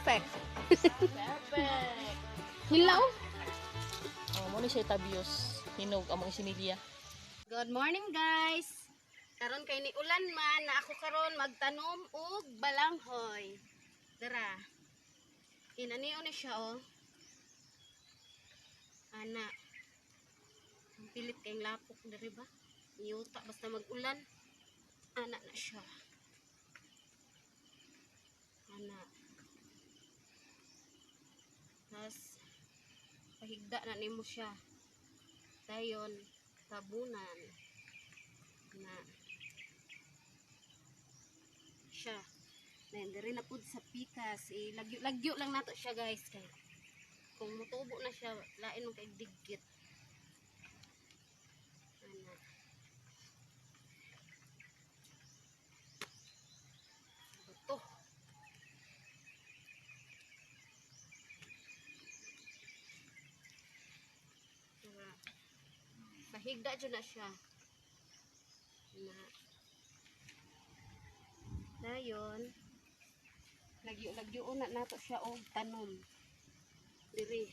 Perfect. Perfect. Hilaw. Oh, mo ni siya tabios. Hinog among isimilya. Good morning, guys. Karon kay ni ulan man na ako karon magtanom og balanghoy. Dara. Inaniyo ni siya oh. Ana. Ang pilit kay lapok diri ba? Yuta basta mag-ulan. Ana na siya. Ana. Tas pahigda na nimo siya. Dayon tabunan na siya. Then diri na pud sa pikas, ilagyo lagyo lang nato siya, guys, kay kung mutubo na siya lain man kay digit. Ana. Buto. Diba? Pahigda jud na siya. Na. Dayon, lagyo-lagyo na nato siya og tanom. Diri.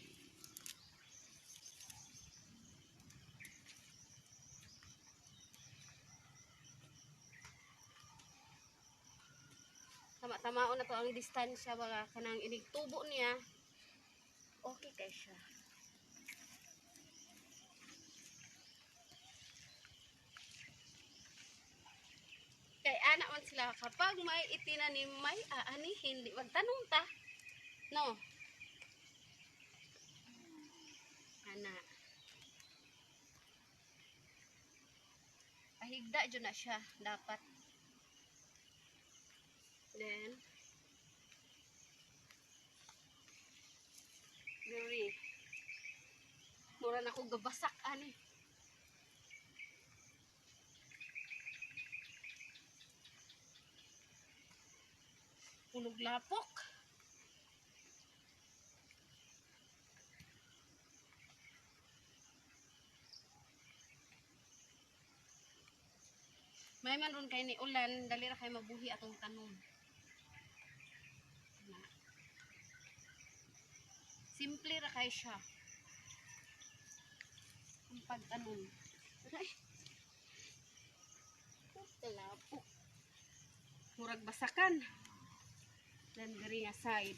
Tama-tamaon na to ang distansya ba kanang inig tubo niya. Okay kay siya. Kay ana man sila, kapag may itinanim may aanihin, di magtanong ta. No. Ana. Pahigda jud na siya dapat. Then diri. Mura na ko gabasak ani. Punog lapok. May man ron kay ni ulan, dali ra kay mabuhi atong tanom. Na. Simple ra kay siya. Ang pagtanom. Ay. Lapok. Murag basakan. Then diri nga side.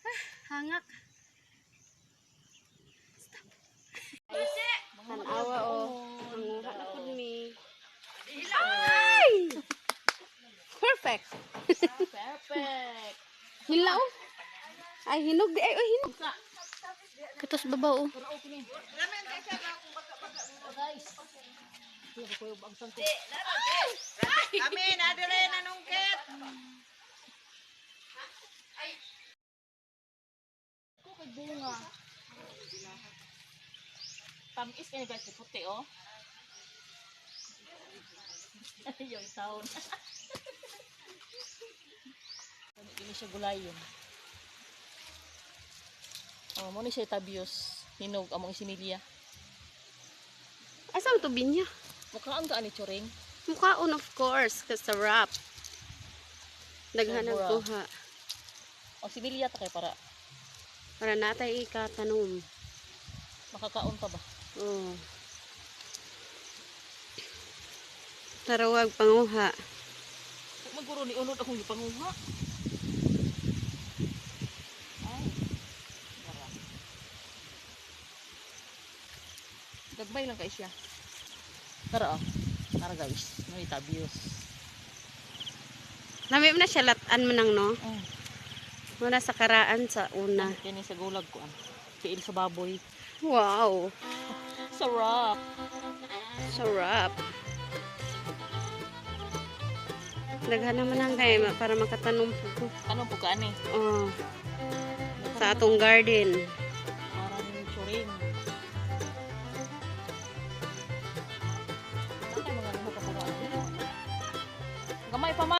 Ah, hangak. Stop. Tanawa oh. Manguha na pud mi. Ay! Perfect. Perfect. Hilaw. Ay, hinog di ay, oy, hinog. Katos babaw oh. Guys. Ang sangko. Kami, nadire nanungkit. Ko kay bunga. Tamis kay guys, puti oh. Yung sound. Ini siya gulayon. Oh, mo ni siya tabios. Hinog among isimilya. Asa to binya? Mukhaan ka ani churing. Mukhaon, of course, kasarap. Daghan ang Sobra. kuha. O similya ta kay para Para natay ikatanom. makakaon pa ba? Oh. Tarawag panguha. Maguro ni unod akong gipanguha. Ay. Dara. Gagmay lang kay siya. Tara oh. Tara guys, may tabios. Lami mo na siya latan mo nang no. Mm. Muna sa karaan sa una. Kini sa gulag ko ah. Tiil sa baboy. Wow. Sarap. Sarap. Daghan naman ang kay para makatanom po ko. Anong po ka ani? Oh, sa atong garden.